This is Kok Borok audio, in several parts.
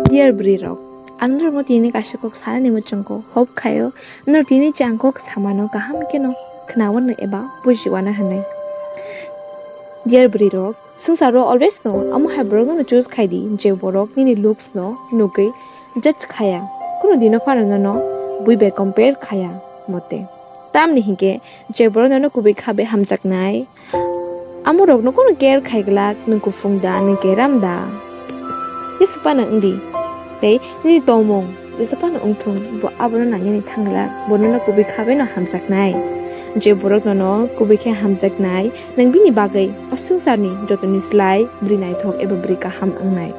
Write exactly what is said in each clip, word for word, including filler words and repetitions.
Dear bwrwi rok, ang norokno tini kaisa kok sanani muchungo hope khaio, norok tini chang kok samano kaham keno khnawana eba bujiwana hwnwi. Dear bwrwi rok, swngcharo always no amo hai borok no choose khai di je borok nini looks no nugwi judge khaya, kuno dino phano nono bui bai compare khaya mote. Tamni hinkhe je borok nono kubui kha bai hamjaknai, amorokno kono care khai glak, nwng kuphung da, nwng keram da. Jesa phano wng di. Tei nini tongmung jesa phano wng thung, bo abono nangnani thang glak, bo nono kubui kha bai no hamjaknai. Je borok nono kubui khe hamjaknai, nwng bini bagwi o swngcharni jotoni slai bwrwi naithok eba bwrwi kaham wngnai.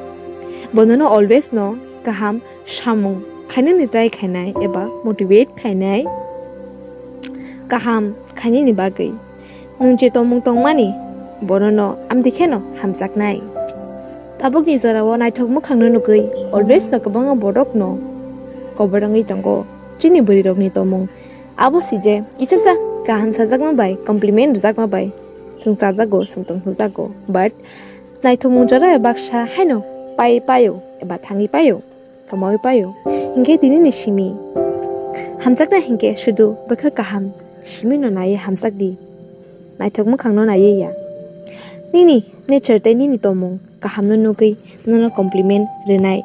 Bo nono always no kaham samung khainani try khainai eba motivate khainai, kaham khainani bagwi. Nwng je tongmung tongmani, bonono amdi kheno hamjaknai. Tabukni jorao naithok mwkhangno nugwi always no kwbangma borokno kobor wngwi tongo chini bwrwirokni tongmung. Abo si je kisasa kaham sajakma bai, compliment rwjakma bai chwng chajago, chwng tongthokjago. But naithokmung jora baksa haino pai paio eba thangwi paio, kwmawi paio. Hinkhe tinini simi hamjaknai hinkhe sudu bwkha kaham simino naiwi hamjak di, naithok mwkhangno naiwi ya. Nini nature tei nini tongmung kahamno nugwi nono compliment rwnai